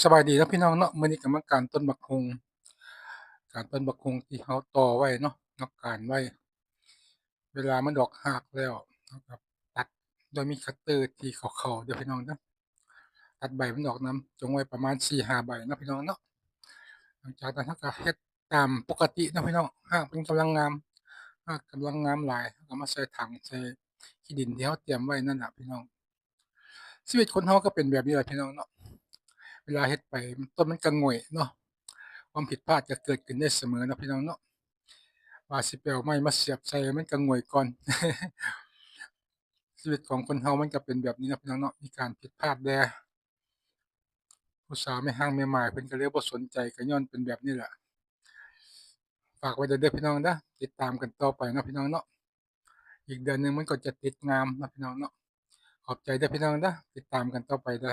ສະບາຍດີເນາະພີ່ນ້ອງເນາະ, ມື້ນີ້ກໍມາການຕົ້ນບັກຫຸ່ງ ການຕົ້ນບັກຫຸ່ງທີ່ເຮົາຕໍ່ໄວ້ເນາະ, ເຮົາການໄວ້ ເວລາມັນອອກຮາກແລ້ວ ເຮົາກໍຕັດໂດຍມີຄັດເຕີທີ່ເຂົາໆ ເດີພີ່ນ້ອງເດີ, ຕັດໃບມັນອອກນຳ, ຈົ່ງໄວ້ປະມານສີ່ຫ້າໃບເນາະພີ່ນ້ອງເນາະ. ຫຼັງຈາກນັ້ນເຮົາກໍເຮັດຕາມປົກກະຕິເນາະພີ່ນ້ອງ, ຫາກມັນກຳລັງງາມ ຫາກກຳລັງງາມຫຼາຍ ເຮົາກໍມາໃສ່ຖັງ ໃສ່ຂີ້ດິນທີ່ເຮົາຕຽມໄວ້ນັ້ນລະພີ່ນ້ອງ. ຊີວິດຄົນເຮົາກໍເປັນແບບນີ້ລະພີ່ນ້ອງເນາະ, ເວລາເຮັດໄປຕົ້ນມັນກໍຫງວຍເນາະ, ຄວາມຜິດພາດກໍເກີດຂຶ້ນໄດ້ສະເໝີເນາະພີ່ນ້ອງເນາະ, ວ່າຊິໄປເອົາໄມ້ມາສຽບໃສ່ມັນກໍຫງວຍກ່ອນ. ຊີວິດຂອງຄົນເຮົາມັນກໍເປັນແບບນີ້ເນາະພີ່ນ້ອງເນາະ, ມີການຜິດພາດແດ່. ຜູ້ສາວແມ່ຮ້າງແມ່ໝ້າຍເພິ່ນກໍເລີຍບໍ່ສົນໃຈ ກໍຍ້ອນເປັນແບບນີ້ແຫຼະ. ຝາກໄວ້ເດີພີ່ນ້ອງເດີ, ຕິດຕາມກັນຕໍ່ໄປເນາະພີ່ນ້ອງເນາະ. ອີກເດືອນໜຶ່ງມັນກໍຈະຕິດງາມເນາະພີ່ນ້ອງເນາະ. ຂອບໃຈເດີພີ່ນ້ອງເດີ, ຕິດຕາມກັນຕໍ່ໄປເດີ.